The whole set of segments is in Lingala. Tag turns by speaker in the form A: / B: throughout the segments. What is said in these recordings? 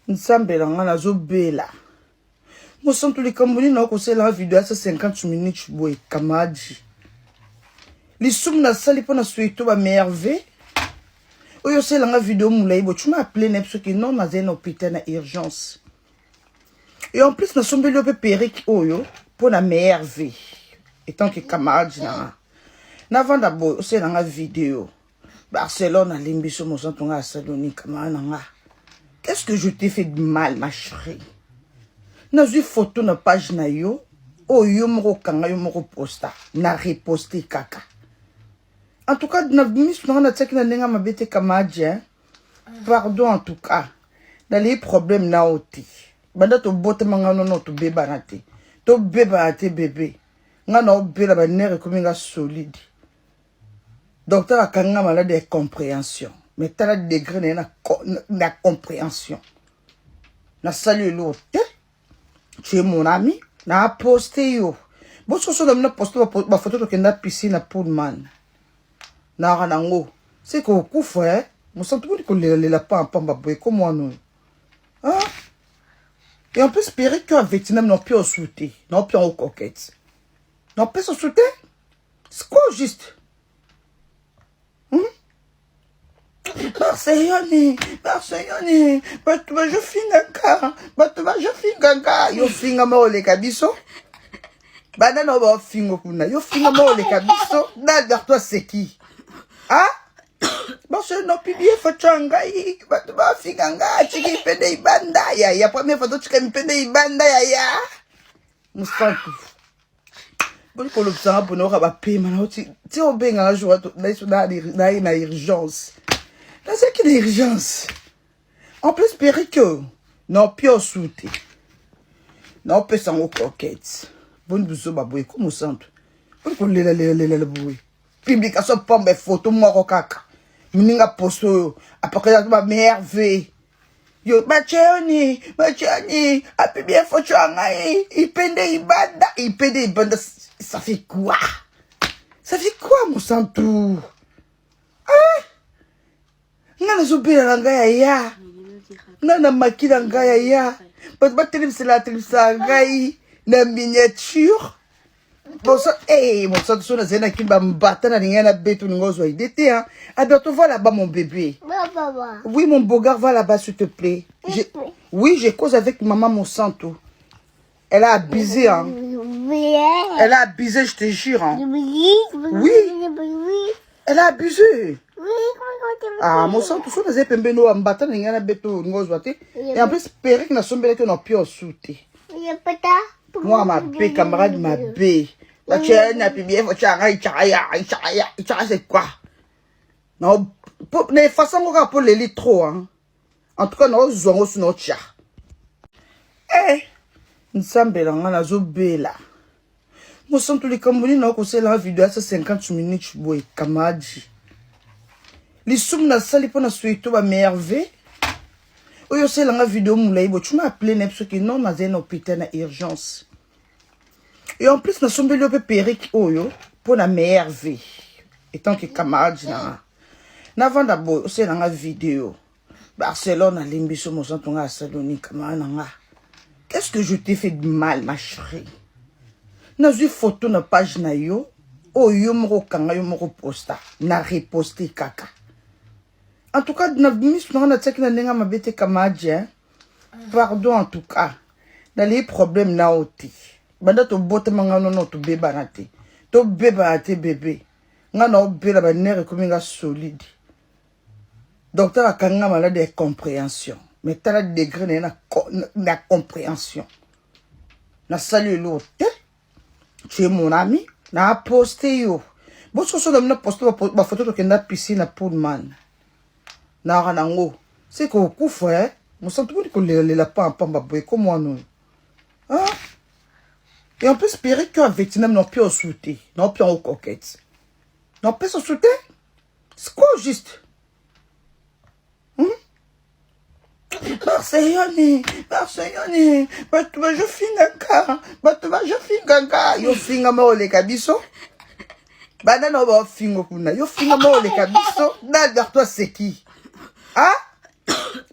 A: Nzambe na nga nazobela. Mosantu likambo nini nakosalela nga video ya 50 minutes boye kamadi. Lisumu nasali mpo na sueto ba merveille. Oyo osala nga video molai boye tu m'as appelé na biso ke non nazali na hôpital na urgence. Et en plus nasombeli yo mpe perruque oyo mpo na merveille etant que camarade na nga. Navanda boye osala nga video. Barcelone alimbi biso mosantu nga asali oni camarade na nga. Qu'est-ce que je t'ai fait de mal ma chérie? Nazwi photo na page na yo oyo yo moko okanga yo moko posta na reposte kaka. En tout cas na miso na nga natiaki na ndenge mabe te camarade hein? Pardon en tout cas. Nalei problème na yo te. Banda tobotama nga nono tobebana te. Tobebana te bébé. Nga na obela ba nerf ekomi nga solide. Docteur akangi nga malade ya comprehension. Mais tala degré na ye na, na comprehension. Nasali eloko te. Tu es mon ami. Na poste yo. Bososo na mina poste ba photo tokenda piscine na Pullman. Naka nango. C'est ko kufa eh. Mosantu boni kolelalela pamba boye ko mwana oyo. Hein? Et en plus, perruque oyo Vietnam na pio soute. Na pio en coquette. Na pesa soute? C'est quoi juste? Barcelone, Barcelone, bato bazofingaka, bato bazofingaka, yo fingama oleka biso. Banda na baofingo kuna, yo fingama oleka biso. Na Alberto aseki. Ah? Barcelone no publie photo ya ngai, bato bafinga nga, atiki mipende ibanda yaya, première fois totika mipende ibanda yaya. Mosantu. Boni kolobisa nga mpona oyoka bapema na oti ti obenga nga jour naiso naye na urgence nazalaki na urgence en plus perruque oyo naopia osu te naopesa yango coquette boni buzoba boye ko mosantu boni kolelalelalelala boye publication pamba photo moko kaka moninga posto oyo apakela ba merveille yo bachoni bachoni apibie photo ya ngai ipende ibanda ipende ibanda. Ça fait quoi? Ça fait quoi mosantu? Ah! Ngai nazobela na ngai aya ngai na maki na ngai aya bato batelemisela telemisaka ngai na miniature. Bonsoir, hey, bonsoir, tout ça, na kimba mbata na linga na beto ningo zwa idée te hein. Alberto, va là-bas mon bébé. Oui, mon beau gars, va là-bas s'il te plaît. Oui, je cause avec maman Monsanto. Elle a abusé hein. Elle a abusé, je te jure hein. Oui. Elle a abusé. Ah, Monsanto, so naza pembeni oyo mbata na linga na beto ningo zwa te. Et en plus, perruque na sombelaki na pio sute. Moi mabe, camarade mabe. La chaîne a publié photo ya ngai chaya chaya chaya, c'est quoi? Na po na effacer ngo kaka po leli trop hein. En tout cas na ozwa ngo sino tcha. Eh, nzambe na nga nazobela. Mosantu likambo nini nakosalela nga video ya 50 minutes boye kamadi. Lisumu nasali mpo na sueto ba merveille. Oyo osala nga video molai boye tu m'as appelé na biso ke non nazali na hôpital na urgence. Et en plus nasombeli yo mpe perruque oyo mpo na merveille etant que camarade na nga. Navanda boye osala nga video. Barcelone alimbi biso mosantu nga asali oni camarade na nga. Qu'est-ce que je t'ai fait de mal ma chérie? Nazwi photo na page na yo oyo yo moko okanga yo moko posta na reposte kaka. En tout cas na miso na nga natiaki na ndenge mabe te camarade hein? Pardon en tout cas. Nalei problème na yo te. Banda tobotama nga nono tobebana te. Tobebana te bébé. Nga na obela ba nerf ekomi nga solide. Docteur akangi nga malade ya comprehension. Mais tala degré na ye na, na compréhension. Nasali eloko te. Tu es mon ami. Na poste yo. Bososo na mina poste ba photo tokenda piscine na Pullman. Naka nango. C'est ko kufa eh. Mosantu boni kolelalela pamba boye ko mwana oyo. Ah? Et en plus perruque oyo Vietnam na pio sute. Na pio en coquette. Na pesa sute? C'est quoi juste? Barcelone, Barcelone, bato bazofingaka, bato bazofingaka, yo fingama oleka biso. Banda na baofingo kuna, yo fingama oleka biso. Na Alberto aseki. Ah?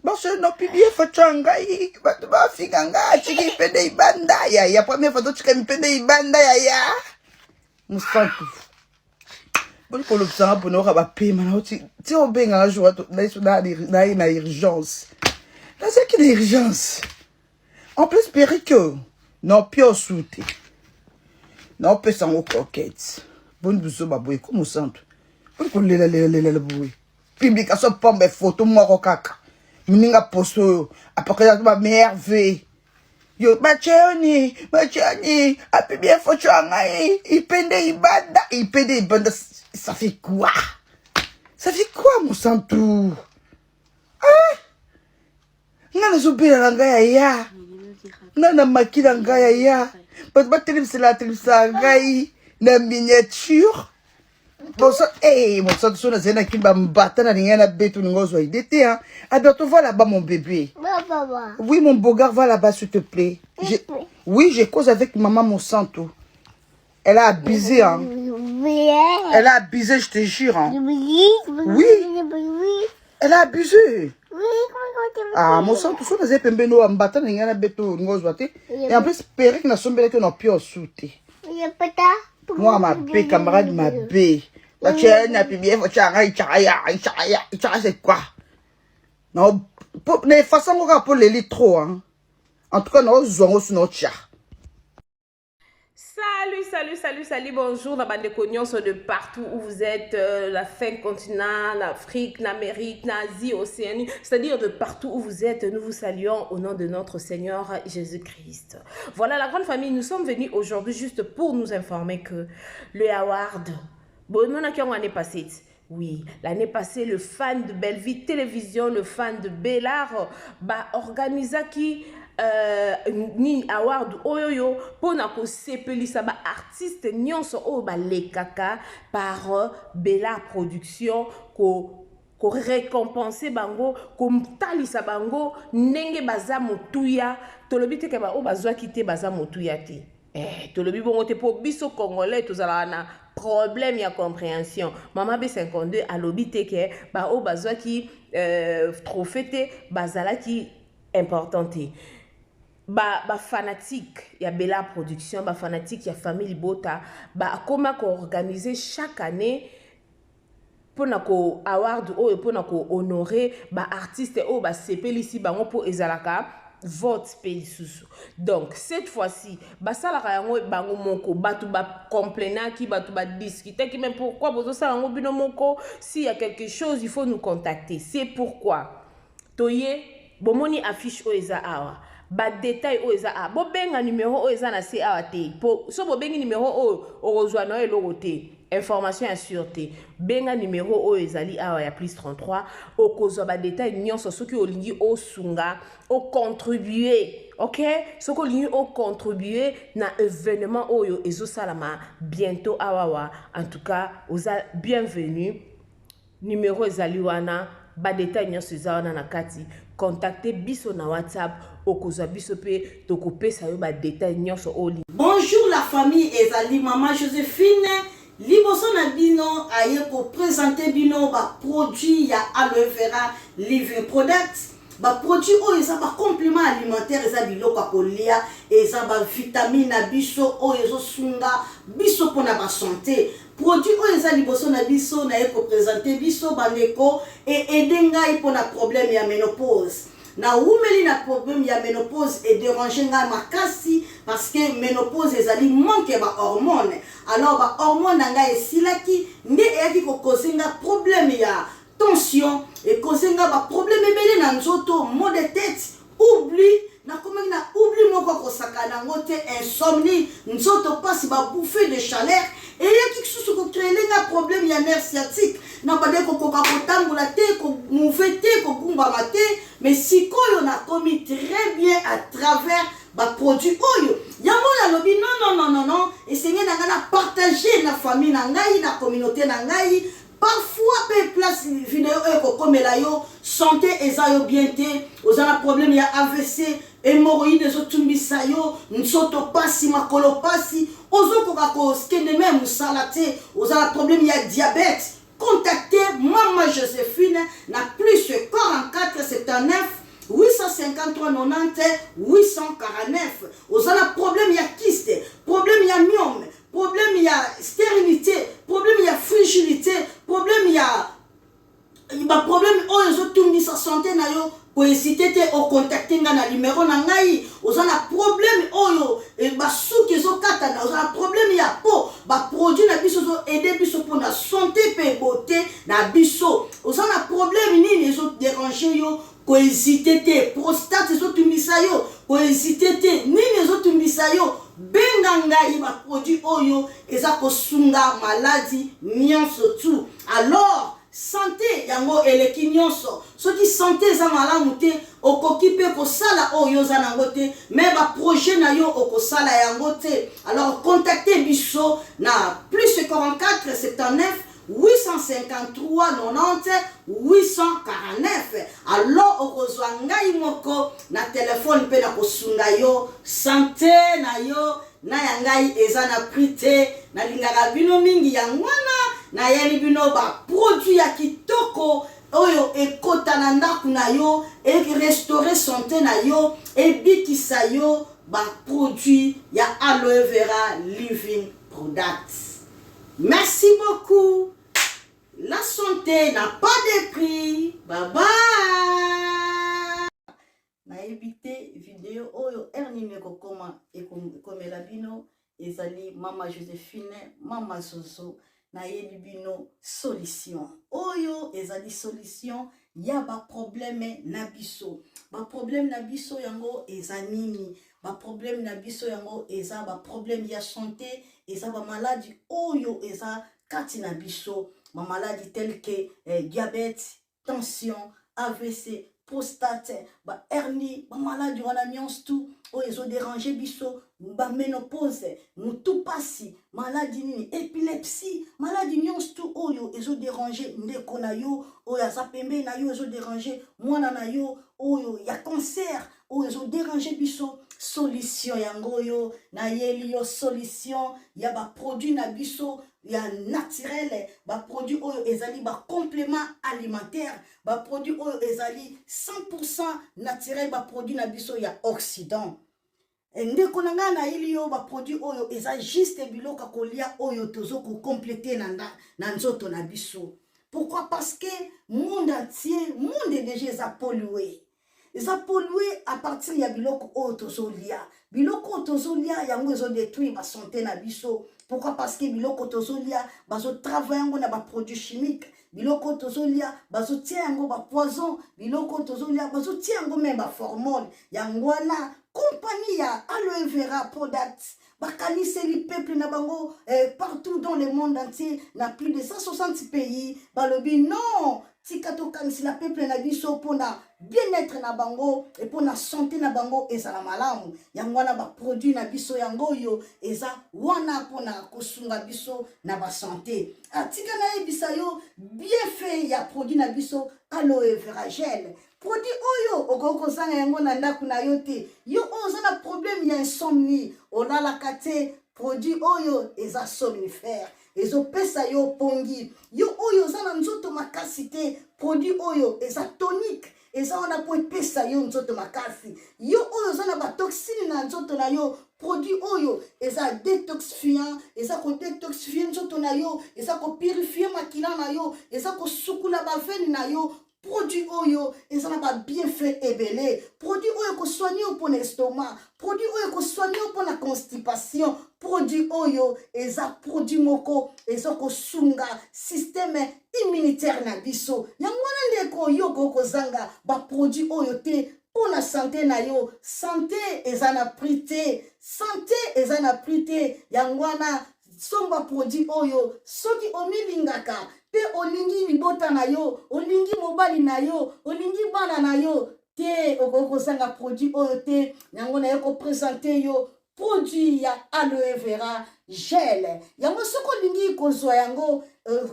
A: Baso no publie photo ya ngai, bato bafinga ngai, atiki mipende ibanda yaya. Première fois totika mipende ibanda yaya. Mosantu boni kolobisanga mpona oyoka bapema na oti ti obenganga jour naye na urgence, nazalaki na urgence. En plus perruque oyo naopia osu te, naopesa yango croquette. Boni buzoba boye ko mosantu, boni kolelalelalelala boye? Publication pamba, photo moko kaka, moninga posto oyo apakaki ba merveille. Yo bationi bationi apublier photo ya ngai, ipende ibanda, ipende ibanda. Ça fait quoi? Ça fait quoi, mosantu? Ah, nga nazobela na ngai aya, nga na maki na ngai aya, bato batelemisela telemisela ngai na miniature. Bonsoir, hey, bonsoir, so nazali na kini bambata na lingai na beto ninga ozwa idée te, hein. Alberto, va là-bas, mon bébé. Oui, mon beau gars, va là-bas, s'il te plaît. Oui, je cause avec maman Monsanto. Elle a abusé, hein. Elle a abusé, je te jure, hein. Oui. Elle a abusé. Ah, Monsanto, so nazali pembeni oyo mbata na lingai na beto ninga ozwa te. Et en plus, perruque nasombelaki na pio osu te. Moi, mabe, camarade mabe. Batie na publier photo ya ngai, ichaya, ichaya, ichaya, c'est quoi? Na na effacer yango kaka mpo leli trop, hein. En tout cas, naozwa yango su naotya.
B: Salut, salut, salut, salut, bonjour na bandeko nyonso de partout où vous êtes, la fin continent, l'Afrique, l'Amérique, l'Asie, Océanie, c'est-à-dire de partout où vous êtes, nous vous saluons au nom de notre Seigneur Jésus-Christ. Voilà la grande famille, nous sommes venus aujourd'hui juste pour nous informer que le award, bon, nous avons année passée. Oui, l'année passée, le fan de Bellevue Télévision, le fan de Bellard, ba organisaki nini, award oyoyo mpona kosepelisa baartiste nyonso oyo balekaka par Bellard Production, ko korécompenser bango, kotalisa bango ndenge baza motuya. Tolobi te ke baoyo bazwaki te baza motuya te. Tolobi bongo te, mpo biso Congolais tozalaka na problème ya compréhension. Mama B52 alobi te ke baoyo bazwaki trophée te bazalaki important te. Bafanatique ba ya Bella Production, bafanatique ya famille Libota, bakóma koorganiser chaque année mpona ko award oyo, mpona kohonorer baartiste oyo basepelisi bango, mpo ezalaka vote mpe lisusu. Donc cette fois-ci basalaka yango bango moko. Bato bacomplainaki, bato badiscutaki: mais pourquoi bozosala yango bino moko? S'il y a quelque chose, il faut nous contacter. C'est pourquoi toye. Bomoni affiche oyo eza awa, badetail oyo eza awa. Bobenga numero oyo eza na se awa te, po so bobengi numero oyo, okozwa na yo eloko te, information ya sûr te. Benga numero oyo ezali awa ya plus 33, okozwa badetail nyonso. Soki olingi osunga, ocontribue, ok, soki olingi ocontribue na événement oyo ezosalama bientôt awawa, en tout cas oza bienvenu. Numero ezali wana, badetail nyonso eza wana na kati. Contacte biso na WhatsApp, okozwa biso mpe tokopesa yo badetail nyonso oyo.
C: Bonjour la famille, ezali mama Joséphine liboso na bino, aye koprésenter bino baproduit ya Aloe Vera Living Product. Baproduit oyo eza bacomplément alimentaire, eza biloko ya kolia, eza bavitamine na biso oyo ezosunga biso mpona basanté. Produit oyo eza liboso na biso, naye koprésenter biso bandeko, eaider ngai mpona problème ya ménopause. Nawumeli na problème ya ménopause, edéranger ngai makasi, parce que ménopause ezali manque ya bahormone. Alors bahormone na ngai esilaki, nde eyaki kocauser nga problème ya tension, ecauser nga baproblème ebele na nzoto, maux de tête, oubli, nakomaki na oubli moko kosaka nango te, insomnie, nzoto mpasi, babouffée de chaleur. Eyaki lisusu kocréer nga problème ya nerf sciatique, na bande kokoka kotambola te, komouver te, kogumbama te. Mais sikoyo nakomi très bien à travers baproduit oyo. Yango nalobi: non, non, non, non, non, esenge na ngai na partage na famille na ngai, na communauté na ngai. Parfois mpe place video oyo ekokomela yo, santé eza yo bien te, oza na problème ya AVC, hémorroïde ezotumbisa yo, nzoto pasi, makolo pasi, ozokoka kokende me mosala te, oza na problème ya diabète. Contacte mama Josephine na plus 44 79 853 90 849. Oza na problème ya kyste, problème ya myome, problème ya stérilité, problème ya frigidité, problème ya baproblème oyo ezotungisa santé na yo, kohésiter te ocontacter nga na numero na ngai. Oza na problème oyo basuki ezokatana, oza na problème ya po, baproduit na biso ezoaider biso mpona santé mpe beauté na biso. Oza na problème nini ezodéranger yo, kohésiter te. Prostate ezotungisa yo, kohésiter te. Nini ezotungisa yo, benga ngai. Baproduit oyo eza kosunga maladi nyonso tu. Alors santé yango eleki nyonso. Soki santé eza malamu te, okoki mpe kosala oyo oza nango te, mais baprojet na yo okosala yango te. Alors contacte biso na plus 44 79 853 90 849. Alors okozwa ngai moko na telefone mpe na kosunga yo. Santé na yo na ya ngai eza na prix te. Nalingaka bino mingi, yango wana nayeli bino baproduit ya kitoko oyo ekota na ndako na yo, erestaurer santé na yo, ebikisa yo. Baproduit ya Aloe Vera Living Products. Merci beaucoup. La santé n'a pas de prix. Bye bye. Nayebi te video oyo heure nini ekokoma, ekomela bino. Ezali mama Josephine, mama Zozo. Nayebi bino solution oyo ezali solution ya baproblème na biso. Baproblème na biso yango eza nini? Baproblème na biso yango eza baproblème ya santé, eza bamaladi oyo eza kati na biso, bamaladi tel que diabète, tension, AVC, prostate, bahernie, bamaladi wana nyonso tu oyo ezodéranger biso, baménopause, motu pasi, maladi nini, épilepsie, maladi nyonso tu oyo ezodéranger ndeko na yo oyo aza pembeni na yo, ezodéranger mwana na yo oyo ya cancer, oyo ezodéranger biso, solution yango oyo nayeli yo, solution ya baproduit na biso ya naturel, baproduit oyo ezali bacomplément alimentaire, baproduit oyo ezali 100 naturel, baproduit na biso ya Occident. Ndeko na ngai, nayeli yo baproduit oyo eza juste biloko ya kolia oyo tozo kocompléter na nzoto na biso. Pourquoi? Parce que monde entier, monde déjà eza pollué, eza pollué à partir ya biloko oyo tozolia. Biloko oyo tozolia yango ezodétruire basanté na biso. Pourquoi? Parce que biloko tozolia, bazotravailler yango na baproduit chimique. Biloko oyo tozolia, bazotia yango bapoison. Biloko oyo tozolia, bazotia yango même baformol. Yango wana compagnie ya Aloe Vera Product bakaniseli peuple na bango partout dans le monde entier, na plus de 160 pays. Balobi non, tika tokanisela peuple na biso mpona bien-être na bango e mpona santé na bango ezala malamu. Yango wana baproduit na biso yango oyo eza wana mpona kosunga biso na basanté. Atika nayebisa yo bienfait ya produit na biso Aloe Vera Gel. Produit oyo okoki kozanga yango na ndako na yo te. Yo oyo oza na problème ya insomnie, olalaka te, produit oyo eza somnifère, ezopesa yo pongi. Yo oyo oza na nzoto makasi te, produit oyo eza tonique, eza wana mpo epesa yo nzoto makasi. Yo oyo oza na batoxine na nzoto na yo, produit oyo eza détoxifiant, eza kodétoxifier nzoto na yo, eza kopurifier makila na yo, eza kosukula baveine na yo. Produit oyo eza na babienfait ebele. Produit oyo ekosoigner yo mpona estomac, produit oyo ekosoigner yo mpona constipation. Produit oyo eza produit moko eza kosunga système immunitaire na biso. Yango wana ndeko, yo okoki kozanga baproduit oyo te mpo na santé na yo. Santé eza na prix te, santé eza na prix te. Yango wana somba produit oyo soki omilingaka mpe olingi libota na yo, olingi mobali na yo, olingi bana na yo te, okoki kozanga produit oyo te. Yango naye koprésenter yo produit ya Aloe Vera Gel. Yango soki olingi kozwa yango,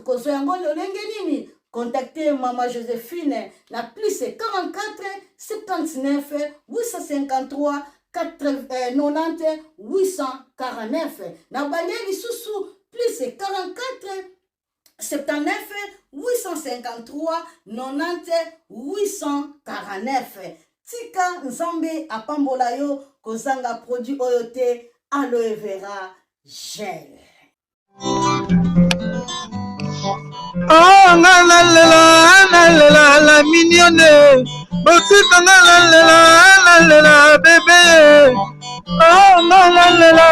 C: kozwa yango lolenge nini? Contacte mama Josephine na plus 44 79 853 90 849. Na balie lisusu plus 44. 79 853 90 849. Tika Nzambe apambola yo, kozanga produit oyo te, aloe vera gel.
D: Oh, nga nalela nalela la mignonne, botika nga nalela nalela bebe. Oh, nga nalela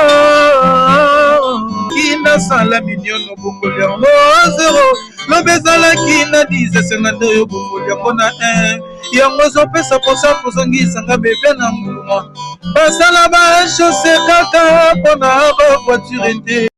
D: kinasala mignonne, obongoli yango zero, lobi ezalaki na 10, esenga nde oyo obongoli yango na 1. Yango ezopesa mposa kozongisanga bebe na nguluma. Basala bachose kaka mpona bavoiture te.